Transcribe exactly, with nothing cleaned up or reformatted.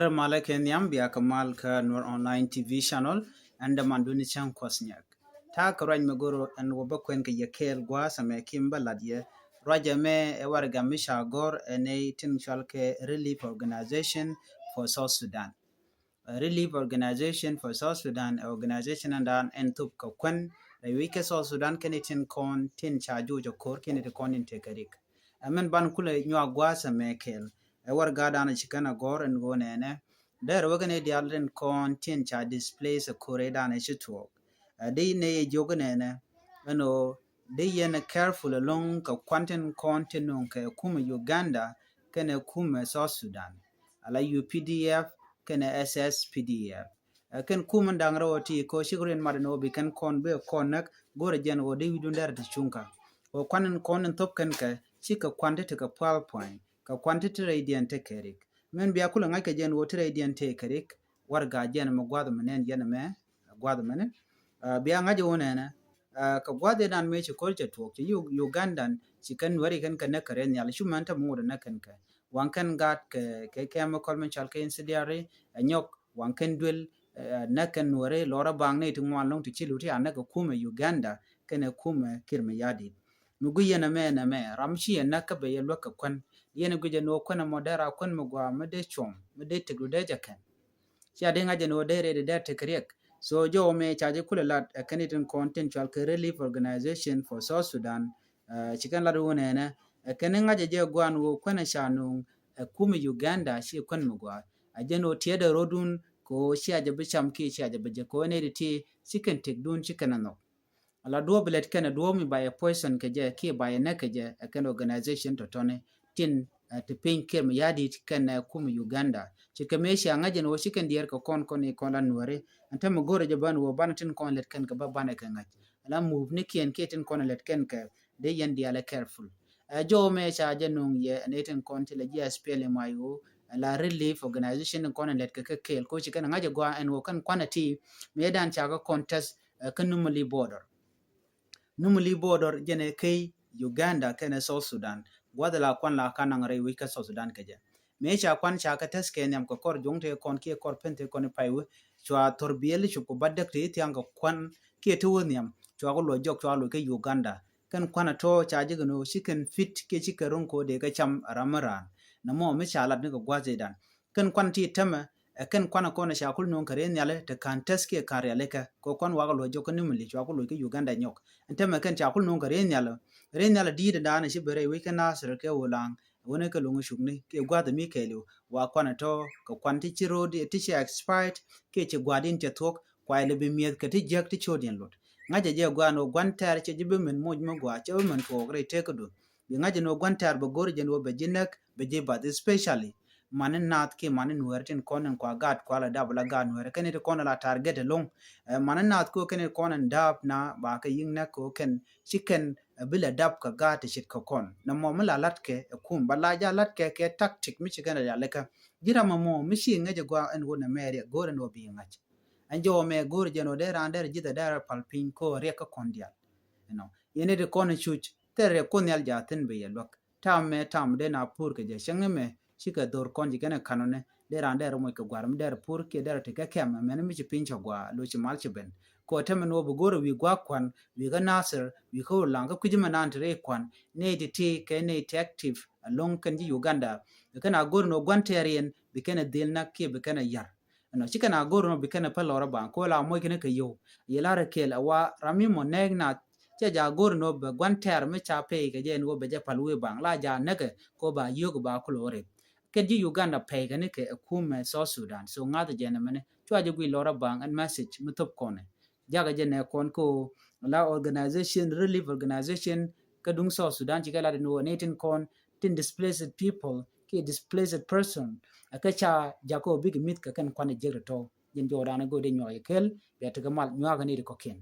Rɛ malɛ kɛ nhiam bia kɛ mal kä Nuer Online T V channel. Ɛn däman duni cäŋ kuɔth nyɛk. Ta̱a̱ kɛ ruac mɛ goro ɛn wä bä kuɛn kɛ yɛ kɛɛl gua̱a̱th ɛmɛ kim bä lat yɛ. Ruac ɛmɛ ɛ warɛga mi ca gɔr ɛ nɛy tin cual kɛ Relief Organization for South Sudan. Relief Organization for South Sudan ɛ organization ɛn daan ɛn thop kɛ kuɛn rɛy wi̱c kɛ South Sudan kɛn itin kɔn tin ca juuc ɛ ko̱r kɛn itin kɔn tin tekɛ rik. Ɛmɛn ban kulɛ nyuak gua̱a̱th ɛmɛ kɛɛl. Ɛ warɛga daan ci kɛn a gɔr ɛn ɣöö nɛnɛ dɛr wä kɛn idial tin kɔn tin ca displace ɛ ko̱r idan ɛ ci tuɔɔk. Ɛ di nɛ yɛ jiök nɛnɛ ɛn ɣöö di yɛn careful ɛlɔ̱ŋ kɛ kuan tin kɔn tin nuŋ kɛ kumɛ Uganda kɛnɛ kumɛ South Sudan. Ala U P D F kɛnɛ S S P D F. Ɛ kɛn kumɛ da̱ŋ rɛw ɛ ti kɛ ɣöö cik riɛn mat ɛn ɣöö bi kɛn kɔn bi kɔn näk go̱rɛ jɛn ɣöö di wi̱dun dɛr ti cuŋ kä. Ɣöö kuan in kɔn in thop kɛn kɛ cikɛ kuan ti ti kɛ pual puany kɛ kuan ti ti rɛydiɛn ti kɛ rik. Mɛn bia kulɛ ŋa̱c kɛ jɛn ɣöö ti rɛydiɛn ti kɛ rik. Warɛga jɛn mɛ gua̱th mɛ nɛn jɛn mɛ gua̱th mɛ ni. Bia ŋa̱c ɣöö nɛnɛ kɛ gua̱th inan mëë ci ko̱r cɛ tuɔɔk ci Ugandan ci kɛn Nuɛri kɛn kɛ näk kɛ rɛy nhial cu mɛn te mɛ ŋot ɛ näk kɛn kɛ. Waŋ kɛn gaat kɛ kɛ chemical mi cɔal kɛ incendiary ɛ nyɔk waŋ kɛn duel. Näk kɛn Nuɛri lɔrä baŋ ni ti ŋuan lɔŋ ti ci luti a näk kɛ kumɛ Uganda kɛnɛ kumɛ Kiir Mayardit. Mi gui yɛn ɛmɛ ɛn ɛmɛ ram ci yɛn näk kä bɛ yɛ luäk kɛ kuän. Yɛn gui jɛ ni wä kuän ɛmɔ dee ra kuän mi gua mi dee cuɔm mi dee tek du dee jɛ kɛn. Cia di ŋa̱c jɛ ni wä dee rɛy di dee tek riɛk. So jɔw mi ca ji̱ kulɛ lat ɛ kɛn itin kɔn tin cual kɛ Relief Organization for South Sudan. Ci kɛn lat wun ɛnɛ ɛ kɛn iŋa̱c jɛ jɛ guan wä kuän ɛ ca nuŋ ɛ kumɛ Uganda ci kuän mi gua. A jɛ ni wä tiɛɛdɛ rɔdun kɛ wä cia jɛ bi cam ki cia jɛ bi jɛ kɛ wä nɛy di ti ci kɛn tek dun ci kɛn ɛ nhɔk. Ala duɔ̱ɔ̱p lɛt kɛn ɛ duɔ̱ɔ̱p mi ba yɛ poison kɛ jɛ kiɛ ba yɛ näk kɛ jɛ ɛ kɛn organization tɔ̱tɔ̱ni tin ti piny Kiir Mayardit kɛn ɛ kumɛ Uganda. Ci kɛ mëë cia ŋa̱c ɛn wä ci kɛn diɛɛr kɛ kɔn kɔn i̱ kɔn la Nuɛri. Ɛn te mi go̱rɛ jɛ ban wä banɛ tin kɔn lɛt kɛn kɛ ba banɛ kɛ ŋa̱c. Ala move ni kiɛn kiɛ tin kɔn lɛt kɛn kɛ dee yɛn diaal ɛ careful. Ɛ jɔw mɛ ca jɛ nuŋ yɛ ɛn itin kɔn ti la ji̱ S P L M I O la Relief Organization in kɔn in lɛt kɛ kɛ kɛɛl ko ci kɛn ŋa̱c ɛ gua ɛn wä kɛn kuan ɛ ti mi yɛ dan ca kɛ kɔn tɛth ɛ kä Numuli border. Numuli border jɛn ɛ key Uganda kɛnɛ South Sudan. Guath la kuan la ka naŋ rɛy wi̱c kä South Sudan kɛ jɛ. Mëë ca kuan ca kɛ tɛth kɛ nhiam kɛ kɔr juɔ̱ŋ te kɔn kiɛ kɔr pen te kɔn i̱ pay wi̱ cua thor biɛl i̱ cop kɛ ba däk te i̱ thiaŋ kɛ kuan kiɛ te wä nhiam cua kɛ luɔc jɔk cua luɔc kɛ Uganda. Kɛn kuan a tɔ̱ ca jɛ kɛ ni wä ci kɛn fit kiɛ ci kɛ ro̱ŋ kɛ wä dee kɛ cam a ram mi raan. Nɛ mɔ mi ca lat ni kɛ gua̱th idan kɛn kuan ti tämɛ ɛ kɛn kuan a kɔn a ca kul nuɔ̱ŋ kɛ ri nhiali te ka̱n tɛth kiɛ ka̱n riali kɛ kɛ kuan wakɛ luɔc jɔk kɛ ni mi li cua kul luɔc kɛ Uganda nyɔk. Ɛn tämɛ kɛn ca kul nuɔ̱ŋ kɛ ri nhiali ri nhiali di̱i̱t in daanɛ ci ben rɛy wec kɛ Nasir kɛ wä laŋ. Wänɛ kɛ lo̱ŋ cukni kiɛ gua̱th mi kɛɛliw wa kuan a tɔ̱ kɛ kuan ti ci ro̱o̱di ti ci expired kiɛ ci gua̱a̱din cɛ thuɔ̱k. Kuay lɛ bi mi̱eth kɛ ti jiäk ti cio̱o̱diɛn luɔt ŋa̱cä jɛ gua̱a̱n wä gua̱n tɛ̈r cɛ ji̱ bi min moc mi gua̱a̱ cɛ bi min thuɔɔk rɛy tëk kädu. Bi ŋa̱cä ni wä gua̱n tɛ̈r bɛ go̱r jɛn wä bɛ ji̱ näk bɛ ji̱ bath especially mani naath kiɛ mani nuɛɛr tin kɔn in kua gaat kua la dap la gaat nuɛɛr kɛn it kɔn la target ɛlɔ̱ŋ. Mani naath kɛ wä kɛn it kɔn in dap na ba kɛ yi̱ŋ näk kɛ wä kɛn ci kɛn bi la dap kɛ gaat ti ce̱tkɛ kɔn. Nɛ mɔ mi la latkɛ ɛ kum ba la ja latkɛ kɛ tactic mi ci kɛn a rialikä. Ji̱ ram ɛmɔ mi ci ŋäc ɛ gɔaa ɛn wä nɛ mɛ riɛk go̱o̱r ɛn wä bi ŋa̱c. Ɛn jɔwä mɛ go̱o̱r jɛn wä dee raan dɛr ji̱th ɛ dɛr pal piny ko̱ riɛk kä kɔn diaal. Ɛnɔ yɛn it kɔn in cuc thil riɛk ko̱n nhial jaathin bɛ yɛ luäk. Tam mɛ tam dee na pur kɛ jɛ cäŋ ni mɛ cikɛ dhor kɔn ji̱ kɛn ɛ kanɔni dee raan dɛr moc kɛ gua̱r mi dɛr pur kiɛ dɛr ti kɛ kɛm ɛmɛn mi ci piny cɛ gua̱a̱ lo ci mal ci ben. Kɔ tɛmɛ ni wä bi go̱r wi̱i̱ gua̱a̱k kuan wi̱i̱ kä Nasir wi̱i̱ kä Ulaŋ kä kui̱c mɛ naan ti rɛy kuan nɛy ti ti kɛ nɛy ti active ɛlɔ̱ŋ kɛn ji̱ Uganda. Kɛn a go̱r ni wä gua̱n tɛɛr yɛn bi kɛn ɛ dhil nak kiɛ bi kɛn ɛ yar. Ɛnɔ ci kɛn a go̱r ni wä bi kɛn ɛ päl lɔr ɛ baŋ kɛ wä la moc kɛn ɛ kɛ yio̱w. Yɛ lar ɛ kɛɛl ɛ wa ram mi mɔ nɛɛk nath cɛ ja go̱r ni wä bɛ gua̱n tɛɛr mi ca pey kɛ jɛ ni wä bɛ jɛ pal wee baŋ la ja näkɛ kɛ wä ba yio̱k ba kulɛ wä rep. Kɛn ji̱ Uganda pɛy kɛ ni kɛ ɛ kumɛ South Sudan so ŋa̱th jɛ nɛ mɛni cua jɛ guic lɔr a baŋ ɛn message mi thop kɔnɛ. Jakä jɛ nɛ kɔn ko la organization relief organization kä duŋ South Sudan ci kɛ lat ni wä ni tin kɔn tin displaced people ki displaced person. Ɛ kɛ ca jakä wä bik mith kɛ kɛn kuan ɛ jek tɔ jɛn jɔɔdan ɛ go̱ dee nyuak yɛ kel bia tekɛ mal nyuak ni ti kɔkiɛn.